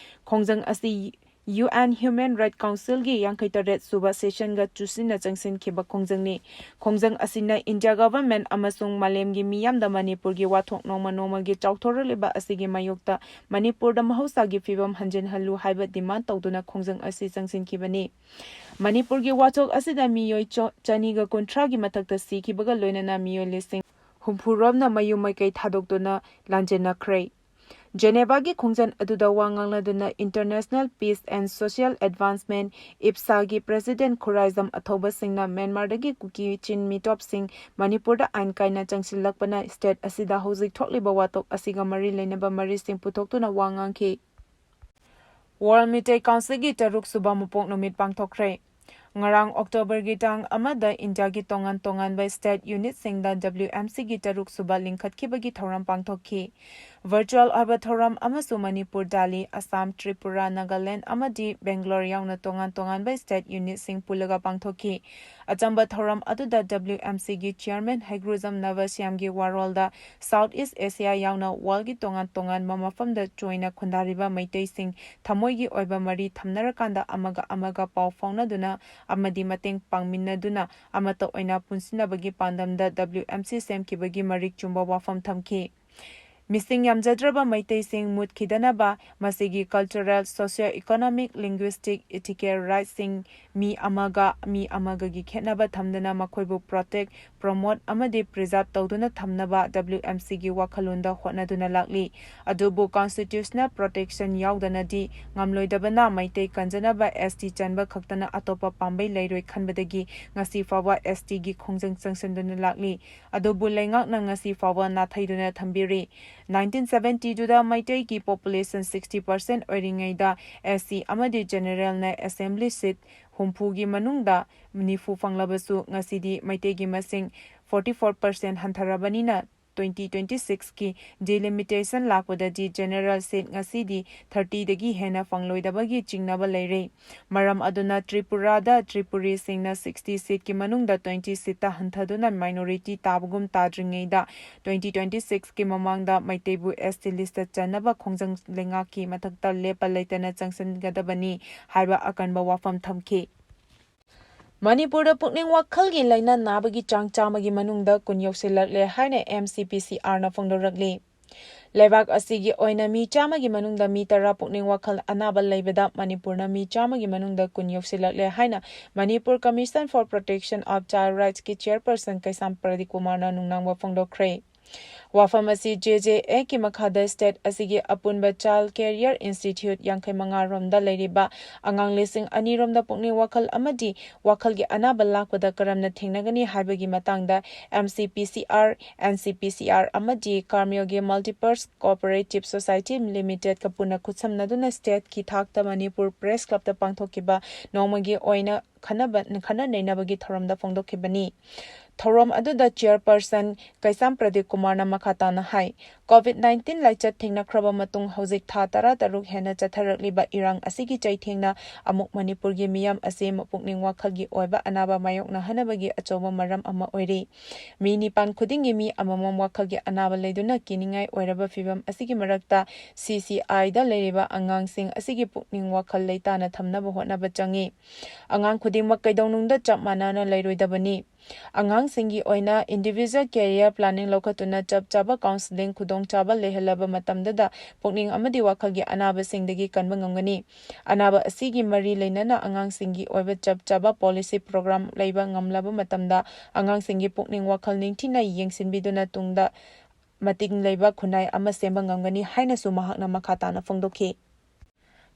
ꯈꯣꯡꯖꯪ ꯑꯁꯤ UN Human Rights Councilꯒꯤ ꯌꯥꯡꯈꯩ ꯇꯔꯦꯠ ꯁꯨꯕ sessionꯒ ꯆꯨꯁꯤꯟꯅ ꯆꯪꯁꯤꯟꯈꯤꯕ ꯈꯣꯡꯖꯪꯅꯤ꯫ ꯈꯣꯡꯖꯪ ꯑꯁꯤꯅ India government ꯑꯃꯁꯨꯡ ꯃꯥꯂꯦꯝꯒꯤ ꯃꯤꯌꯥꯝꯗ ꯃꯅꯤꯄꯨꯔꯒꯤ ꯋꯥꯊꯣꯛ ꯅꯣꯡꯃ ꯅꯣꯡꯃꯒꯤ ꯆꯥꯎꯊꯣꯔꯛꯂꯤꯕ ꯑꯁꯤꯒꯤ ꯃꯥꯌꯣꯛꯇ ꯃꯅꯤꯄꯨꯔꯗ ꯃꯍꯧꯁꯥꯒꯤ ꯐꯤꯕꯝ ꯍꯟꯖꯤꯟꯍꯜꯂꯨ ꯍꯥꯏꯕ demand ꯇꯧꯗꯨꯅ ꯈꯣꯡꯖꯪ ꯑꯁꯤ ꯆꯪꯁꯤꯟꯈꯤꯕꯅꯤ꯫ ꯃꯅꯤꯄꯨꯔꯒꯤ ꯋꯥꯊꯣꯛ ꯑꯁꯤꯗ ꯃꯤꯑꯣꯏ ꯆꯣ-, ꯆꯅꯤꯒ ꯀꯨꯟꯊ꯭ꯔꯥꯒꯤ ꯃꯊꯛꯇ ꯁꯤꯈꯤꯕꯒ ꯂꯣꯏꯅꯅ ꯃꯤꯑꯣꯏ ꯂꯤꯁꯤꯡ ꯍꯨꯝꯐꯨꯔꯣꯝꯅ ꯃꯌꯨꯝ ꯃꯀꯩ ꯊꯥꯗꯣꯛꯇꯨꯅ ꯂꯥꯟꯖꯦꯟꯅꯈ꯭ꯔꯦ꯫ ꯖꯦꯅꯦꯚꯥꯒꯤ ꯈꯣꯡꯖꯪ ꯑꯗꯨꯗ ꯋꯥ ꯉꯥꯡꯅꯗꯨꯅ International Peace and Social Advancement, IPSAꯒꯤ president Khuraijam ꯑꯊꯧꯕꯁꯤꯡꯅ ꯃ꯭ꯌꯥꯟꯃꯥꯔꯗꯒꯤ ꯀꯨꯀꯤ ꯆꯤꯟ ꯃꯤꯇꯣꯞꯁꯤꯡ ꯃꯅꯤꯄꯨꯔꯗ ꯑꯥꯏꯟ ꯀꯥꯏꯅ ꯆꯪꯁꯤꯜꯂꯛꯄꯅ state ꯑꯁꯤꯗ ꯍꯧꯖꯤꯛ ꯊꯣꯛꯂꯤꯕ ꯋꯥꯊꯣꯛ ꯑꯁꯤꯒ ꯃꯔꯤ ꯂꯩꯅꯕ ꯃꯔꯤꯁꯤꯡ ꯄꯨꯊꯣꯛꯇꯨꯅ ꯋꯥ ꯉꯥꯡꯈꯤ꯫ World ꯃꯤꯇꯩ Councilꯒꯤ ꯇꯔꯨꯛ ꯁꯨꯕ ꯃꯄꯣꯛ ꯅꯨꯃꯤꯠ ꯄꯥꯡꯊꯣꯛꯈ꯭ꯔꯦ꯫ ꯉꯔꯥꯡ Octoberꯒꯤ ꯇꯥꯡ ꯑꯃꯗ ꯏꯟꯗꯤꯌꯥꯒꯤ ꯇꯣꯉꯥꯟ ꯇꯣꯉꯥꯟꯕ state unitꯁꯤꯡꯗ WMCꯒꯤ ꯇꯔꯨꯛ ꯁꯨꯕ ꯂꯤꯡꯈꯠꯈꯤꯕꯒꯤ ꯊꯧꯔꯝ ꯄꯥꯡꯊꯣꯛꯈꯤ꯫ Virtual ꯑꯣꯏꯕ ꯊꯧꯔꯝ ꯑꯃꯁꯨ ꯃꯅꯤꯄꯨꯔ, ꯗꯥꯂꯤ, ꯑꯁꯥꯝ, ꯇ꯭ꯔꯤꯄꯨꯔꯥ, ꯅꯥꯒꯥꯂꯦꯟ ꯑꯃꯗꯤ ꯕꯦꯡꯒ꯭ꯂꯣꯔ ꯌꯥꯎꯅ ꯇꯣꯉꯥꯟ ꯇꯣꯉꯥꯟꯕ state unitꯁꯤꯡ ꯄꯨꯜꯂꯒ ꯄꯥꯡꯊꯣꯛꯈꯤ꯫ ꯑꯆꯝꯕ ꯊꯧꯔꯝ ꯑꯗꯨꯗ WMCꯒꯤ chairman ꯍꯩꯒ꯭ꯔꯨꯖꯝ ꯅꯕꯁ꯭ꯌꯥꯝꯒꯤ ꯋꯥꯔꯣꯜꯗ South East Asia ꯌꯥꯎꯅ worldꯒꯤ ꯇꯣꯉꯥꯟ ꯇꯣꯉꯥꯟꯕ ꯃꯐꯝꯗ ꯆꯣꯏꯅ ꯈꯨꯟꯗꯥꯔꯤꯕ ꯃꯩꯇꯩꯁꯤꯡ ꯊꯃꯣꯏꯒꯤ ꯑꯣꯏꯕ ꯃꯔꯤ ꯊꯝꯅꯔꯀꯥꯟꯗ ꯑꯃꯒ ꯑꯃꯒ ꯄꯥꯎ ꯐꯥꯎꯅꯗꯨꯅ ꯑꯃꯗꯤ ꯃꯇꯦꯡ ꯄꯥꯡꯃꯤꯟꯅꯗꯨꯅ ꯑꯃꯠꯇ ꯑꯣꯏꯅ ꯄꯨꯟꯁꯤꯟꯅꯕꯒꯤ ꯄꯥꯟꯗꯝꯗ WMC ꯁꯦꯝꯈꯤꯕꯒꯤ ꯃꯔꯤꯛ ꯆꯨꯝꯕ ꯋꯥꯐꯝ ꯊꯝꯈꯤ꯫ ꯃꯤꯁꯤꯡ ꯌꯥꯝꯖꯗ꯭ꯔꯕ ꯃꯩꯇꯩꯁꯤꯡ ꯃꯨꯠꯈꯤꯗꯅꯕ ꯃꯁꯤꯒꯤ cultural, socio-economic, linguistic, ethical rightsꯁꯤꯡ ꯃꯤ ꯑꯃꯒ ꯃꯤ ꯑꯃꯒꯒꯤ ꯈꯦꯠꯅꯕ ꯊꯝꯗꯅ ꯃꯈꯣꯏꯕꯨ protect, promote ꯑꯃꯗꯤ preserve ꯇꯧꯗꯨꯅ ꯊꯝꯅꯕ WMCꯒꯤ ꯋꯥꯈꯜꯂꯣꯟꯗ ꯍꯣꯠꯅꯗꯨꯅ ꯂꯥꯛꯂꯤ꯫ ꯑꯗꯨꯕꯨ constitutional protection ꯌꯥꯎꯗꯅꯗꯤ ꯉꯝꯂꯣꯏꯗꯕꯅ ꯃꯩꯇꯩ ꯀꯟꯖꯅꯕ ST ꯆꯟꯕ ꯈꯛꯇꯅ ꯑꯇꯣꯞꯄ ꯄꯥꯝꯕꯩ ꯂꯩꯔꯣꯏ ꯈꯟꯕꯗꯒꯤ ꯉꯁꯤ ꯐꯥꯎꯕ STꯒꯤ ꯈꯣꯡꯖꯪ ꯆꯪꯁꯤꯟꯗꯨꯅ ꯂꯥꯛꯂꯤ꯫ ꯑꯗꯨꯕꯨ ꯂꯩꯉꯥꯛꯅ ꯉꯁꯤ ꯐꯥꯎꯕ ꯅꯥꯊꯩꯗꯨꯅ ꯊꯝꯕꯤꯔꯤ꯫ Nineteen seventyꯗꯨꯗ ꯃꯩꯇꯩꯒꯤ population sixty percent ꯑꯣꯏꯔꯤꯉꯩꯗ SC ꯑꯃꯗꯤ generalꯅ assembly seat ꯍꯨꯝꯐꯨꯒꯤ ꯃꯅꯨꯡꯗ ꯅꯤꯐꯨ ꯐꯪꯂꯕꯁꯨ ꯉꯁꯤꯗꯤ ꯃꯩꯇꯩꯒꯤ ꯃꯁꯤꯡ forty four percent ꯍꯟꯊꯔꯕꯅꯤꯅ twenty twenty-six ꯀꯤ delimitation ꯂꯥꯛꯄꯗꯗꯤ general seat ꯉꯁꯤꯗꯤ thirty ꯗꯒꯤ ꯍꯦꯟꯅ ꯐꯪꯂꯣꯏꯗꯕꯒꯤ ꯆꯤꯡꯅꯕ ꯂꯩꯔꯦ꯫ ꯃꯔꯝ ꯑꯗꯨꯅ ꯇ꯭ꯔꯤꯄꯨꯔꯥꯗ ꯇ꯭ꯔꯤꯄꯨꯔꯤꯁꯤꯡꯅ sixty seat ꯀꯤ ꯃꯅꯨꯡꯗ twenty seat ꯇ ꯍꯟꯊꯗꯨꯅ minority ꯇꯥꯕꯒꯨꯝ ꯇꯥꯗ꯭ꯔꯤꯉꯩꯗ twenty twenty-six ꯀꯤ ꯃꯃꯥꯡꯗ ꯃꯩꯇꯩꯕꯨ S T list ꯇ ꯆꯟꯅꯕ ꯈꯣꯡꯖꯪ ꯂꯩꯉꯥꯛꯀꯤ ꯃꯊꯛꯇ ꯂꯦꯞꯄ ꯂꯩꯇꯅ ꯆꯪꯁꯤꯟꯒꯗꯕꯅꯤ ꯍꯥꯏꯕ ꯑꯀꯟꯕ ꯋꯥꯐꯝ ꯊꯝꯈꯤ꯫ ꯃꯅꯤꯄꯨꯔꯗ ꯄꯨꯛꯅꯤꯡ ꯋꯥꯈꯜꯒꯤ ꯂꯥꯏꯅꯥ ꯅꯥꯕꯒꯤ ꯆꯥꯡ ꯆꯥꯝꯃꯒꯤ ꯃꯅꯨꯡꯗ ꯀꯨꯟ ꯌꯧꯁꯤꯜꯂꯛꯂꯦ ꯍꯥꯏꯅ M C P C R ꯅ ꯐꯣꯡꯗꯣꯔꯛꯂꯤ꯫ ꯂꯩꯕꯥꯛ ꯑꯁꯤꯒꯤ ꯑꯣꯏꯅ ꯃꯤ ꯆꯥꯝꯃꯒꯤ ꯃꯅꯨꯡꯗ ꯃꯤ ꯇꯔꯥ ꯄꯨꯛꯅꯤꯡ ꯋꯥꯈꯜ ꯑꯅꯥꯕ ꯂꯩꯕꯗ ꯃꯅꯤꯄꯨꯔꯅ ꯃꯤ ꯆꯥꯝꯃꯒꯤ ꯃꯅꯨꯡꯗ ꯀꯨꯟ ꯌꯧꯁꯤꯜꯂꯛꯂꯦ ꯍꯥꯏꯅ Manipur Commission for Protection of Child Rights ꯀꯤ chairperson ꯀꯩꯁꯥꯝ ꯄ꯭ꯔꯗꯤꯞ ꯀꯨꯃꯥꯔꯅ ꯅꯨꯡꯅꯥꯡꯕ ꯐꯣꯡꯗꯣꯛꯈ꯭ꯔꯦ꯫ ꯋꯥꯐꯝ ꯑꯁꯤ J J A ꯀꯤ ꯃꯈꯥꯗ state ꯑꯁꯤꯒꯤ ꯑꯄꯨꯟꯕ Child Care Institute ꯌꯥꯡꯈꯩ ꯃꯉꯥ ꯔꯣꯝꯗ ꯂꯩꯔꯤꯕ ꯑꯉꯥꯡ ꯂꯤꯁꯤꯡ ꯑꯅꯤ ꯔꯣꯝꯗ ꯄꯨꯛꯅꯤꯡ ꯋꯥꯈꯜ ꯑꯃꯗꯤ ꯋꯥꯈꯜꯒꯤ ꯑꯅꯥꯕ ꯂꯥꯛꯄꯗ ꯀꯔꯝꯅ ꯊꯦꯡꯅꯒꯅꯤ ꯍꯥꯏꯕꯒꯤ ꯃꯇꯥꯡꯗ M C P C R, N C P C R ꯑꯃꯗꯤ ꯀꯥꯔꯃꯦꯜꯒꯤ Multipurpose Cooperative Society Limited ꯀ ꯄꯨꯟꯅ ꯈꯨꯠꯁꯝꯅꯗꯨꯅ state ꯀꯤ ꯊꯥꯛꯇ ꯃꯅꯤꯄꯨꯔ Press Club ꯇ ꯄꯥꯡꯊꯣꯛꯈꯤꯕ ꯅꯣꯡꯃꯒꯤ ꯑꯣꯏꯅ ꯈꯟꯅꯕ, ꯈꯟꯅ ꯅꯩꯅꯕꯒꯤ ꯊꯧꯔꯝꯗ ꯐꯣꯡꯗꯣꯛꯈꯤꯕꯅꯤ꯫ ꯊꯧꯔꯝ ꯑꯗꯨꯗ chairperson ꯀꯩꯁꯥꯝ ꯄ꯭ꯔꯗꯤꯞ ꯀꯨꯃꯥꯔꯅ ꯃꯈꯥ ꯇꯥꯅ ꯍꯥꯏ, COVID nineteen ꯂꯥꯏꯆꯠ ꯊꯦꯡꯅꯈ꯭ꯔꯕ ꯃꯇꯨꯡ ꯍꯧꯖꯤꯛ ꯊꯥ ꯇꯔꯥꯇꯔꯨꯛ ꯍꯦꯟꯅ ꯆꯠꯊꯔꯛꯂꯤꯕ ꯏꯔꯥꯡ ꯑꯁꯤꯒꯤ ꯆꯩꯊꯦꯡꯅ ꯑꯃꯨꯛ ꯃꯅꯤꯄꯨꯔꯒꯤ ꯃꯤꯌꯥꯝ ꯑꯁꯤ ꯄꯨꯛꯅꯤꯡ ꯋꯥꯈꯜꯒꯤ ꯑꯣꯏꯕ ꯑꯅꯥꯕ ꯃꯥꯌꯣꯛꯅꯍꯟꯅꯕꯒꯤ ꯑꯆꯧꯕ ꯃꯔꯝ ꯑꯃ ꯑꯣꯏꯔꯤ꯫ ꯃꯤ ꯅꯤꯄꯥꯟ ꯈꯨꯗꯤꯡꯒꯤ ꯃꯤ ꯑꯃꯃꯝ ꯋꯥꯈꯜꯒꯤ ꯑꯅꯥꯕ ꯂꯩꯗꯨꯅ ꯀꯤꯅꯤꯡꯉꯥꯏ ꯑꯣꯏꯔꯕ ꯐꯤꯚꯝ ꯑꯁꯤꯒꯤ ꯃꯔꯛꯇ C C I ꯗ ꯂꯩꯔꯤꯕ ꯑꯉꯥꯡꯁꯤꯡ ꯑꯁꯤꯒꯤ ꯄꯨꯛꯅꯤꯡ ꯋꯥꯈꯜ ꯂꯩꯇꯥꯅ ꯊꯝꯅꯕ ꯍꯣꯠꯅꯕ ꯆꯪꯏ꯫ ꯑꯉꯥꯡ ꯈꯨꯗꯤꯡꯃꯛ ꯀꯩꯗꯧꯅꯨꯡꯗ ꯆꯞ ꯃꯥꯟꯅꯅ ꯂꯩꯔꯣꯏꯗꯕꯅꯤ꯫ ꯑꯉꯥꯡꯁꯤꯡꯒꯤ ꯑꯣꯏꯅ individual career planning ꯂꯧꯈꯠꯇꯨꯅ ꯆꯞ ꯆꯥꯕ counselling ꯈꯨꯗꯣꯡꯆꯥꯕ ꯂꯩꯍꯜꯂꯕ ꯃꯇꯝꯗꯗ ꯄꯨꯛꯅꯤꯡ ꯑꯃꯗꯤ ꯋꯥꯈꯜꯒꯤ ꯑꯅꯥꯕꯁꯤꯡꯗꯒꯤ ꯀꯟꯕ ꯉꯝꯒꯅꯤ꯫ ꯑꯅꯥꯕ ꯑꯁꯤꯒꯤ ꯃꯔꯤ ꯂꯩꯅꯅ ꯑꯉꯥꯡꯁꯤꯡꯒꯤ ꯑꯣꯏꯕ ꯆꯞ ꯆꯥꯕ policy program ꯂꯩꯕ ꯉꯝꯂꯕ ꯃꯇꯝꯗ ꯑꯉꯥꯡꯁꯤꯡꯒꯤ ꯄꯨꯛꯅꯤꯡ ꯋꯥꯈꯜ ꯅꯤꯡꯊꯤꯅ ꯌꯦꯡꯁꯤꯟꯕꯤꯗꯨꯅ ꯇꯨꯡꯗ ꯃꯇꯤꯡ ꯂꯩꯕ ꯈꯨꯟꯅꯥꯏ ꯑꯃ ꯁꯦꯝꯕ ꯉꯝꯒꯅꯤ ꯍꯥꯏꯅꯁꯨ ꯃꯍꯥꯛꯅ ꯃꯈꯥ ꯇꯥꯅ ꯐꯣꯡꯗꯣꯛꯈꯤ꯫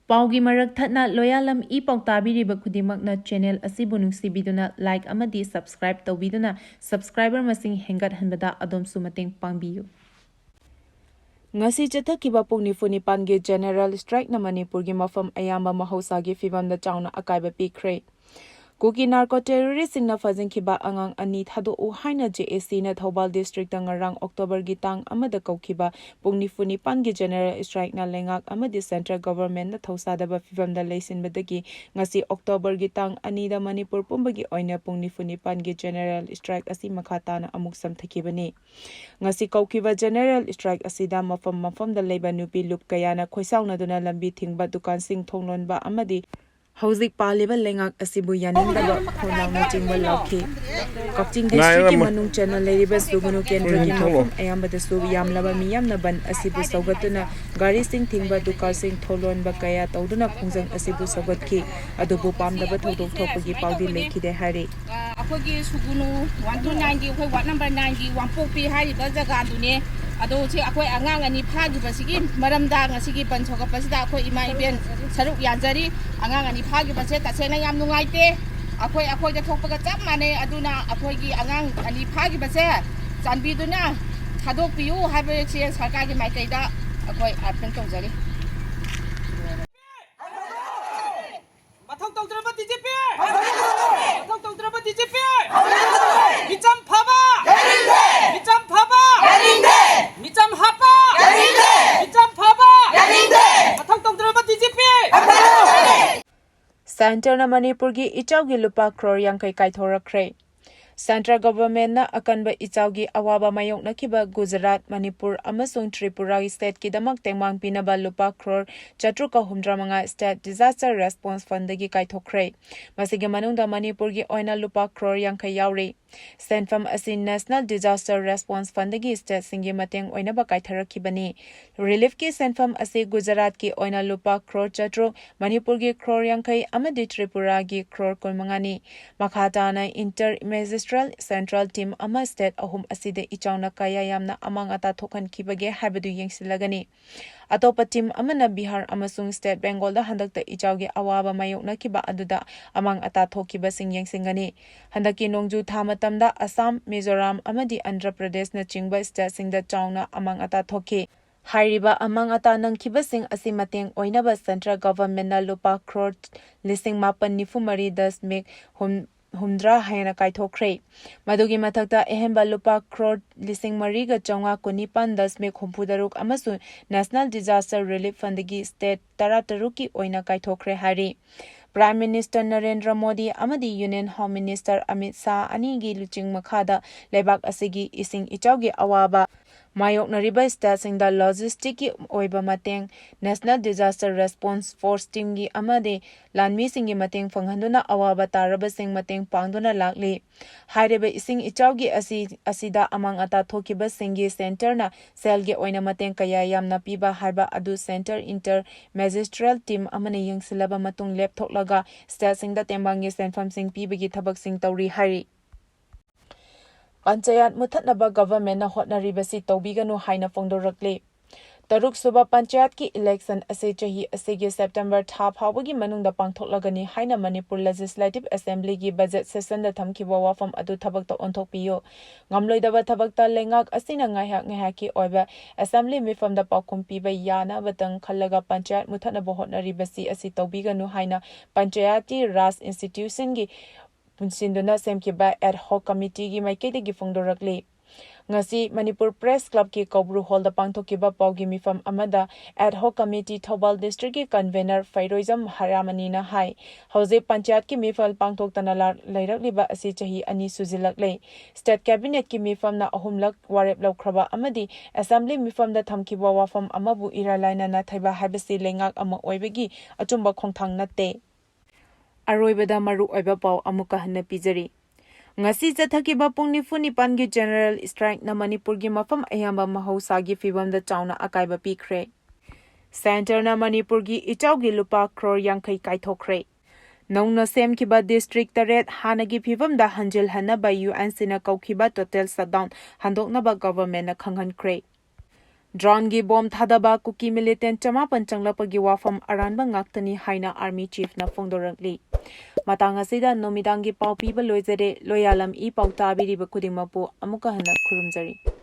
ꯄꯥꯎꯒꯤ ꯃꯔꯛ ꯊꯠꯅ ꯂꯣꯌꯥꯂꯝ ꯏ ꯄꯥꯎ ꯇꯥꯕꯤꯔꯤꯕ ꯈꯨꯗꯤꯡꯃꯛꯅ channel ꯑꯁꯤꯕꯨ ꯅꯨꯡꯁꯤꯕꯤꯗꯨꯅ like ꯑꯃꯗꯤ subscribe ꯇꯧꯕꯤꯗꯨꯅ subscriber ꯃꯁꯤꯡ ꯍꯦꯟꯒꯠꯍꯟꯕꯗ ꯑꯗꯣꯝꯁꯨ ꯃꯇꯦꯡ ꯄꯥꯡꯕꯤꯌꯨ꯫ ꯉꯁꯤ ꯆꯠꯊꯈꯤꯕ ꯄꯨꯡ ꯅꯤꯐꯨ ꯅꯤꯄꯥꯟꯒꯤ general strike ꯅ ꯃꯅꯤꯄꯨꯔꯒꯤ ꯃꯐꯝ ꯑꯌꯥꯝꯕ ꯃꯍꯧꯁꯥꯒꯤ ꯐꯤꯕꯝꯗ ꯆꯥꯎꯅ ꯑꯀꯥꯏꯕ ꯄꯤꯈ꯭ꯔꯦ꯫ ꯀꯨꯀꯤ ꯅꯥꯔꯀꯣ ꯇꯦꯔꯣꯔꯤꯁꯁꯤꯡꯅ ꯐꯥꯖꯤꯟꯈꯤꯕ ꯑꯉꯥꯡ ꯑꯅꯤ ꯊꯥꯗꯣꯛꯎ ꯍꯥꯏꯅ ꯖꯦ ꯑꯦ ꯁꯤꯅ ꯊꯧꯕꯥꯜ ꯗꯤꯁꯇ꯭ꯔꯤꯛꯇ ꯉꯔꯥꯡ ꯑꯣꯛꯇꯣꯕꯔꯒꯤ ꯇꯥꯡ ꯑꯃꯗ ꯀꯧꯈꯤꯕ ꯄꯨꯡ ꯅꯤꯐꯨ ꯅꯤꯄꯥꯟꯒꯤ ꯖꯦꯅꯔꯦꯜ ꯁ꯭ꯇ꯭ꯔꯥꯏꯛꯅ ꯂꯩꯉꯥꯛ ꯑꯃꯗꯤ ꯁꯦꯟꯇ꯭ꯔꯦꯜ ꯒꯣꯚꯔꯟꯃꯦꯟꯠꯅ ꯊꯧꯁꯥꯗꯕ ꯐꯤꯚꯝꯗ ꯂꯩꯁꯤꯟꯕꯗꯒꯤ ꯉꯁꯤ ꯑꯣꯛꯇꯣꯕꯔꯒꯤ ꯇꯥꯡ ꯑꯅꯤꯗ ꯃꯅꯤꯄꯨꯔ ꯄꯨꯝꯕꯒꯤ ꯑꯣꯏꯅ ꯄꯨꯡ ꯅꯤꯐꯨ ꯅꯤꯄꯥꯟꯒꯤ ꯖꯦꯅꯔꯦꯜ ꯁ꯭ꯇ꯭ꯔꯥꯏꯛ ꯑꯁꯤ ꯃꯈꯥ ꯇꯥꯅ ꯑꯃꯨꯛ ꯆꯝꯊꯈꯤꯕꯅꯤ꯫ ꯉꯁꯤ ꯀꯧꯈꯤꯕ ꯖꯦꯅꯔꯦꯜ ꯁ꯭ꯇ꯭ꯔꯥꯏꯛ ꯑꯁꯤꯗ ꯃꯐꯝ ꯃꯐꯝꯗ ꯂꯩꯕ ꯅꯨꯄꯤ ꯂꯨꯞ ꯀꯌꯥꯅ ꯈꯣꯏꯁꯥꯎꯅꯗꯨꯅ ꯂꯝꯕꯤ ꯊꯤꯡꯕ, ꯗꯨꯀꯥꯟꯁꯤꯡ ꯊꯣꯡ ꯂꯣꯟꯕ ꯑꯃꯗꯤ ꯍꯧꯖꯤꯛ ꯄꯥꯜꯂꯤꯕ ꯂꯩꯉꯥꯛ ꯑꯁꯤꯕꯨ ꯌꯥꯅꯤꯡꯗꯕ ꯈꯣꯡꯅꯥꯡꯅꯆꯤꯡꯕ ꯂꯥꯎꯈꯤ꯫ ꯀꯛꯆꯤꯡ ꯗꯤꯁꯇ꯭ꯔꯤꯛꯀꯤ ꯃꯅꯨꯡ ꯆꯟꯅ ꯂꯩꯔꯤꯕ ꯁꯨꯒꯅꯨ ꯀꯦꯟꯗ꯭ꯔꯒꯤ ꯃꯐꯝ ꯑꯌꯥꯝꯕꯗꯁꯨ ꯌꯥꯝꯂꯕ ꯃꯤꯌꯥꯝꯅ ꯕꯟꯗ ꯑꯁꯤꯕꯨ ꯁꯧꯒꯠꯇꯨꯅ ꯒꯥꯔꯤꯁꯤꯡ ꯊꯤꯡꯕ, ꯗꯨꯀꯥꯟꯁꯤꯡ ꯊꯣꯡ ꯂꯣꯟꯕ ꯀꯌꯥ ꯇꯧꯗꯨꯅ ꯈꯣꯡꯖꯪ ꯑꯁꯤꯕꯨ ꯁꯧꯒꯠꯈꯤ꯫ ꯑꯗꯨꯕꯨ ꯄꯥꯝꯗꯕ ꯊꯧꯗꯣꯛ ꯊꯣꯛꯄꯒꯤ ꯄꯥꯎꯗꯤ ꯂꯩꯈꯤꯗꯦ ꯍꯥꯏꯔꯤ꯫ ꯑ, ꯑꯩꯈꯣꯏꯒꯤ ꯁꯨꯒꯨꯅꯨ ꯋꯥꯟ ꯇꯨ ꯅꯥꯏꯟꯒꯤ, ꯑꯩꯈꯣꯏ ꯋꯥꯔꯗ ꯅꯝꯕꯔ ꯅꯥꯏꯟꯒꯤ ꯋꯥꯡꯄꯣꯛꯄꯤ ꯍꯥꯏꯔꯤꯕ ꯖꯒꯥꯗꯨꯅꯦ꯫ ꯑꯗꯣ ꯁꯤ ꯑꯩꯈꯣꯏ ꯑꯉꯥꯡ ꯑꯅꯤ ꯐꯥꯈꯤꯕꯁꯤꯒꯤ ꯃꯔꯝꯗ ꯉꯁꯤꯒꯤ ꯕꯟ ꯁꯧꯒꯠꯄꯁꯤꯗ ꯑꯩꯈꯣꯏ ꯏꯃꯥ ꯏꯕꯦꯟ ꯁꯔꯨꯛ ꯌꯥꯖꯔꯤ꯫ ꯑꯉꯥꯡ ꯑꯅꯤ ꯐꯥꯈꯤꯕꯁꯦ ꯇꯁꯦꯡꯅ ꯌꯥꯝ ꯅꯨꯡꯉꯥꯏꯇꯦ꯫ ꯑꯩꯈꯣꯏ ꯑꯩꯈꯣꯏꯗ ꯊꯣꯛꯄꯒ ꯆꯞ ꯃꯥꯟꯅꯩ꯫ ꯑꯗꯨꯅ ꯑꯩꯈꯣꯏꯒꯤ ꯑꯉꯥꯡ ꯑꯅꯤ ꯐꯥꯈꯤꯕꯁꯦ ꯆꯥꯟꯕꯤꯗꯨꯅ ꯊꯥꯗꯣꯛꯄꯤꯌꯨ ꯍꯥꯏꯕꯁꯦ ꯁꯔꯀꯥꯔꯒꯤ ꯃꯥꯏꯀꯩꯗ ꯑꯩꯈꯣꯏ ꯑꯥꯄꯤꯜ ꯇꯧꯖꯔꯤ꯫ ꯃꯊꯧ ꯇꯧꯗ꯭ꯔꯕ ꯗꯤ ꯖꯤ ꯄꯤ! ꯃꯊꯧ ꯇꯧꯗ꯭ꯔꯕ ꯗꯤ ꯖꯤ ꯄꯤ! ꯃꯤꯆꯝ ꯐꯕ! ꯃꯤꯆꯝ ꯐꯕ! ꯃꯤꯆꯝ ꯍꯥꯠꯄ! ꯃꯤꯆꯝ ꯐꯕ! ꯃꯊꯧ ꯇꯧꯗ꯭ꯔꯕ ꯗꯤ ꯖꯤ ꯄꯤ! ꯁꯦꯟꯇꯔꯅ ꯃꯅꯤꯄꯨꯔꯒꯤ ꯏꯆꯥꯎꯒꯤ ꯂꯨꯄꯥ ꯀ꯭ꯔꯣꯔ ꯌꯥꯡꯈꯩ ꯀꯥꯏꯊꯣꯔꯛꯈ꯭ꯔꯦ꯫ ꯁꯦꯟꯇ꯭ꯔꯦꯜ ꯒꯚꯔꯟꯃꯦꯟꯠꯅ ꯑꯀꯟꯕ ꯏꯆꯥꯎꯒꯤ ꯑꯋꯥꯕ ꯃꯥꯌꯣꯛꯅꯈꯤꯕ ꯒꯨꯖꯔꯥꯠ, ꯃꯅꯤꯄꯨꯔ ꯑꯃꯁꯨꯡ ꯇ꯭ꯔꯤꯄꯨꯔꯥꯒꯤ ꯁ꯭ꯇꯦꯠꯀꯤꯗꯃꯛ ꯇꯦꯡꯕꯥꯡ ꯄꯤꯅꯕ ꯂꯨꯄꯥ ꯀ꯭ꯔꯣꯔ ꯆꯥꯇ꯭ꯔꯨꯛꯀ ꯍꯨꯝꯗ꯭ꯔꯥ ꯃꯉꯥ ꯁ꯭ꯇꯦꯠ ꯗꯤꯖꯥꯁꯇꯔ ꯔꯦꯁꯄꯣꯟꯁ ꯐꯟꯗꯒꯤ ꯀꯥꯏꯊꯣꯛꯈ꯭ꯔꯦ꯫ ꯃꯁꯤꯒꯤ ꯃꯅꯨꯡꯗ ꯃꯅꯤꯄꯨꯔꯒꯤ ꯑꯣꯏꯅ ꯂꯨꯄꯥ ꯀ꯭ꯔꯣꯔ ꯌꯥꯡꯈꯩ ꯌꯥꯎꯔꯤ꯫ ꯁꯦꯟꯐꯝ ꯑꯁꯤ ꯅꯦꯁꯅꯦꯜ ꯗꯤꯖꯥꯁꯇꯔ ꯔꯦꯁꯄꯣꯟꯁ ꯐꯟꯗꯒꯤ ꯁ꯭ꯇꯦꯠꯁꯤꯡꯒꯤ ꯃꯇꯦꯡ ꯑꯣꯏꯅꯕ ꯀꯥꯏꯊꯔꯛꯈꯤꯕꯅꯤ꯫ ꯔꯤꯂꯤꯐꯀꯤ ꯁꯦꯟꯐꯝ ꯑꯁꯤ ꯒꯨꯖꯔꯥꯠꯀꯤ ꯑꯣꯏꯅ ꯂꯨꯄꯥ ꯀ꯭ꯔꯣꯔ ꯆꯥꯇ꯭ꯔꯨꯛ, ꯃꯅꯤꯄꯨꯔꯒꯤ ꯀ꯭ꯔꯣꯔ ꯌꯥꯡꯈꯩ ꯑꯃꯗꯤ ꯇ꯭ꯔꯤꯄꯨꯔꯥꯒꯤ ꯀ꯭ꯔꯣꯔ ꯀꯨꯟꯃꯉꯥꯅꯤ꯫ ꯃꯈꯥ ꯇꯥꯅ ꯏꯟꯇꯔ ꯃꯦꯖꯤꯁꯇ꯭ꯔꯦꯜ ꯁꯦꯟꯇ꯭ꯔꯦꯜ ꯇꯤꯝ ꯑꯃ ꯁ꯭ꯇꯦꯠ ꯑꯍꯨꯝ ꯑꯁꯤꯗ ꯏꯆꯥꯎꯅ ꯀꯌꯥ ꯌꯥꯝꯅ ꯑꯃꯥꯡ ꯑꯇꯥ ꯊꯣꯛꯍꯟꯈꯤꯕꯒꯦ ꯍꯥꯏꯕꯗꯨ ꯌꯦꯡꯁꯤꯜꯂꯒꯅꯤ꯫ ꯑꯇꯣꯞꯄ ꯇꯤꯝ ꯑꯃꯅ ꯕꯤꯍꯥꯔ ꯑꯃꯁꯨꯡ ꯁ꯭ꯇꯦꯠ ꯕꯦꯡꯒꯣꯜꯗ ꯍꯟꯗꯛꯇ ꯏꯆꯥꯎꯒꯤ ꯑꯋꯥꯕ ꯃꯥꯌꯣꯛꯅꯈꯤꯕ ꯑꯗꯨꯗ ꯑꯃꯥꯡ ꯑꯇꯥ ꯊꯣꯛꯈꯤꯕꯁꯤꯡ ꯌꯦꯡꯁꯤꯟꯒꯅꯤ꯫ ꯍꯟꯗꯛꯀꯤ ꯅꯣꯡꯖꯨ ꯊꯥ ꯃꯇꯝꯗ ꯑꯁꯥꯝ, ꯃꯤꯖꯣꯔꯥꯝ ꯑꯃꯗꯤ ꯑꯟꯙ꯭ꯔ ꯄ꯭ꯔꯗꯦꯁꯅꯆꯤꯡꯕ ꯁ꯭ꯇꯦꯠꯁꯤꯡꯗ ꯆꯥꯎꯅ ꯑꯃꯥꯡ ꯑꯇꯥ ꯊꯣꯛꯈꯤ꯫ ꯍꯥꯏꯔꯤꯕ ꯑꯃꯥꯡ ꯑꯇꯥ ꯅꯪꯈꯤꯕꯁꯤꯡ ꯑꯁꯤ ꯃꯇꯦꯡ ꯑꯣꯏꯅꯕ central governmentꯅ ꯂꯨꯄꯥ ꯀ꯭ꯔꯣꯔ ꯂꯤꯁꯤꯡ ꯃꯥꯄꯟ ꯅꯤꯐꯨ ꯃꯔꯤ ꯗꯁꯃꯤꯛ ꯍꯨꯝ-, ꯍꯨꯝꯗ꯭ꯔꯥ ꯍꯦꯟꯅ ꯀꯥꯏꯊꯣꯛꯈ꯭ꯔꯦ꯫ ꯃꯗꯨꯒꯤ ꯃꯊꯛꯇ ꯑꯍꯦꯟꯕ ꯂꯨꯄꯥ ꯀ꯭ꯔꯣꯔ ꯂꯤꯁꯤꯡ ꯃꯔꯤꯒ ꯆꯥꯝꯃꯉꯥ ꯀꯨꯟꯅꯤꯄꯥꯟ ꯗꯁꯃꯤꯛ ꯍꯨꯝꯐꯨ ꯇꯔꯨꯛ ꯑꯃꯁꯨꯡ National Disaster Relief Fundꯀꯤ state ꯇꯔꯥ ꯇꯔꯨꯛꯀꯤ ꯑꯣꯏꯅ ꯀꯥꯏꯊꯣꯛꯈ꯭ꯔꯦ ꯍꯥꯏꯔꯤ꯫ Prime Minister ꯅꯔꯦꯟꯗ꯭ꯔ ꯃꯣꯗꯤ ꯑꯃꯗꯤ Union Home Minister Amit Shah ꯑꯅꯤꯒꯤ ꯂꯨꯆꯤꯡ ꯃꯈꯥꯗ ꯂꯩꯕꯥꯛ ꯑꯁꯤꯒꯤ ꯏꯁꯤꯡ ꯏꯆꯥꯎꯒꯤ ꯑꯋꯥꯕ ꯃꯥꯌꯣꯛꯅꯔꯤꯕ stateꯁꯤꯡꯗ logisticꯀꯤ ꯑꯣꯏꯕ ꯃꯇꯦꯡ, National Disaster Response Force teamꯒꯤ ꯑꯃꯗꯤ ꯂꯥꯟꯃꯤꯁꯤꯡꯒꯤ ꯃꯇꯦꯡ ꯐꯪꯍꯟꯗꯨꯅ ꯑꯋꯥꯕ ꯇꯥꯔꯕꯁꯤꯡ ꯃꯇꯦꯡ ꯄꯥꯡꯗꯨꯅ ꯂꯥꯛꯂꯤ꯫ ꯍꯥꯏꯔꯤꯕ ꯏꯁꯤꯡ ꯏꯆꯥꯎꯒꯤ ꯑꯁꯤ, ꯑꯁꯤꯗ ꯑꯃꯥꯡ ꯑꯇꯥ ꯊꯣꯛꯈꯤꯕꯁꯤꯡꯒꯤ centreꯅ ꯁꯦꯜꯒꯤ ꯑꯣꯏꯅ ꯃꯇꯦꯡ ꯀꯌꯥ ꯌꯥꯝꯅ ꯄꯤꯕ ꯍꯥꯏꯕ ꯑꯗꯨ centre inter magisterial team ꯑꯃꯅ ꯌꯦꯡꯁꯤꯜꯂꯕ ꯃꯇꯨꯡ ꯂꯦꯞꯊꯣꯛꯂꯒ stateꯁꯤꯡꯗ ꯇꯦꯡꯕꯥꯡꯒꯤ ꯁꯦꯟꯐꯝꯁꯤꯡ ꯄꯤꯕꯒꯤ ꯊꯕꯛꯁꯤꯡ ꯇꯧꯔꯤ ꯍꯥꯏꯔꯤ꯫ ꯄꯟꯆꯥꯌꯠ ꯃꯨꯊꯠꯅꯕ governmentꯅ ꯍꯣꯠꯅꯔꯤꯕꯁꯤ ꯇꯧꯕꯤꯒꯅꯨ ꯍꯥꯏꯅ ꯐꯣꯡꯗꯣꯔꯛꯂꯤ꯫ ꯇꯔꯨꯛ ꯁꯨꯕ ꯄꯟꯆꯥꯌꯠꯀꯤ election ꯑꯁꯤ ꯆꯍꯤ ꯑꯁꯤꯒꯤ September ꯊꯥ ꯐꯥꯎꯕꯒꯤ ꯃꯅꯨꯡꯗ ꯄꯥꯡꯊꯣꯛꯂꯒꯅꯤ ꯍꯥꯏꯅ ꯃꯅꯤꯄꯨꯔ Legislative Assemblyꯒꯤ budget sessionꯗ ꯊꯝꯈꯤꯕ ꯋꯥꯐꯝ ꯑꯗꯨ ꯊꯕꯛꯇ ꯑꯣꯟꯊꯣꯛꯄꯤꯌꯨ꯫ ꯉꯝꯂꯣꯏꯗꯕ ꯊꯕꯛꯇ ꯂꯩꯉꯥꯛ ꯑꯁꯤꯅ ꯉꯥꯏꯍꯥꯛ ꯉꯥꯏꯍꯥꯛꯀꯤ ꯑꯣꯏꯕ assembly ꯃꯤꯐꯝꯗ ꯄꯥꯎꯈꯨꯝ ꯄꯤꯕ ꯌꯥꯅꯕꯇꯪ ꯈꯜꯂꯒ ꯄꯟꯆꯥꯌꯠ ꯃꯨꯊꯠꯅꯕ ꯍꯣꯠꯅꯔꯤꯕꯁꯤ ꯑꯁꯤ ꯇꯧꯕꯤꯒꯅꯨ ꯍꯥꯏꯅ ꯄꯟꯆꯥꯌꯠꯇꯤ ꯔꯥꯖ institutionꯒꯤ ꯄꯨꯟꯁꯤꯟꯗꯨꯅ ꯁꯦꯝꯈꯤꯕ ad hoc committeeꯒꯤ ꯃꯥꯏꯀꯩꯗꯒꯤ ꯐꯣꯡꯗꯣꯔꯛꯂꯤ꯫ ꯉꯁꯤ ꯃꯅꯤꯄꯨꯔ Press Clubꯀꯤ ꯀꯧꯕ꯭ꯔꯨ hallꯗ ꯄꯥꯡꯊꯣꯛꯈꯤꯕ ꯄꯥꯎꯒꯤ ꯃꯤꯐꯝ ꯑꯃꯗ ad hoc committee Thoubal districtꯀꯤ convener ꯐꯩꯔꯣꯏꯖꯝ ꯍꯔꯥꯃꯅꯤꯅ ꯍꯥꯏ, ꯍꯧꯖꯤꯛ ꯄꯟꯆꯥꯌꯠꯀꯤ ꯃꯤꯐꯝ ꯄꯥꯡꯊꯣꯛꯇꯅ ꯂꯥ-, ꯂꯩꯔꯛꯂꯤꯕ ꯑꯁꯤ ꯆꯍꯤ ꯑꯅꯤ ꯁꯨꯖꯤꯜꯂꯛꯂꯦ꯫ State cabinetꯀꯤ ꯃꯤꯐꯝꯅ ꯑꯍꯨꯝꯂꯛ ꯋꯥꯔꯦꯞ ꯂꯧꯈ꯭ꯔꯕ ꯑꯃꯗꯤ assembly ꯃꯤꯐꯝꯗ ꯊꯝꯈꯤꯕ ꯋꯥꯐꯝ ꯑꯃꯕꯨ ꯏꯔꯥꯏ ꯂꯥꯏꯅ ꯅꯥꯊꯩꯕ ꯍꯥꯏꯕꯁꯤ ꯂꯩꯉꯥꯛ ꯑꯃ ꯑꯣꯏꯕꯒꯤ ꯑꯆꯨꯝꯕ ꯈꯣꯡꯊꯥꯡ ꯅꯠꯇꯦ꯫ ꯑꯔꯣꯏꯕꯗ ꯃꯔꯨꯑꯣꯏꯕ ꯄꯥꯎ ꯑꯃꯨꯛꯀ ꯍꯟꯅ ꯄꯤꯖꯔꯤ꯫ ꯉꯁꯤ ꯆꯠꯊꯈꯤꯕ ꯄꯨꯡ ꯅꯤꯐꯨ ꯅꯤꯄꯥꯟꯒꯤ general strikeꯅ ꯃꯅꯤꯄꯨꯔꯒꯤ ꯃꯐꯝ ꯑꯌꯥꯝꯕ ꯃꯍꯧꯁꯥꯒꯤ ꯐꯤꯕꯝꯗ ꯆꯥꯎꯅ ꯑꯀꯥꯏꯕ ꯄꯤꯈ꯭ꯔꯦ꯫ Centreꯅ ꯃꯅꯤꯄꯨꯔꯒꯤ ꯏꯆꯥꯎꯒꯤ ꯂꯨꯄꯥ ꯀ꯭ꯔꯣꯔ ꯌꯥꯡꯈꯩ ꯀꯥꯏꯊꯣꯛꯈ꯭ꯔꯦ꯫ ꯅꯧꯅ ꯁꯦꯝꯈꯤꯕ district ꯇꯔꯦꯠ ꯍꯥꯟꯅꯒꯤ ꯐꯤꯕꯝꯗ ꯍꯟꯖꯤꯜꯍꯟꯅꯕ UNCꯅ ꯀꯧꯈꯤꯕ total shutdown ꯍꯟꯗꯣꯛꯅꯕ governmentꯅ ꯈꯪꯍꯟꯈ꯭ꯔꯦ꯫ Droneꯒꯤ bomb ꯊꯥꯗꯕ ꯀꯨꯀꯤ militant ꯆꯃꯥꯄꯟ ꯆꯪꯂꯛꯄꯒꯤ ꯋꯥꯐꯝ ꯑꯔꯥꯟꯕ ꯉꯥꯛꯇꯅꯤ ꯍꯥꯏꯅ army chiefꯅ ꯐꯣꯡꯗꯣꯔꯛꯂꯤ꯫ ꯃꯇꯥꯡ ꯑꯁꯤꯗ ꯅꯨꯃꯤꯗꯥꯡꯒꯤ ꯄꯥꯎ ꯄꯤꯕ ꯂꯣꯏꯖꯔꯦ꯫ ꯂꯣꯌꯥꯂꯝ ꯏ ꯄꯥꯎ ꯇꯥꯕꯤꯔꯤꯕ ꯈꯨꯗꯤꯡꯃꯛꯄꯨ ꯑꯃꯨꯛꯀ ꯍꯟꯅ ꯈꯨꯔꯨꯝꯖꯔꯤ꯫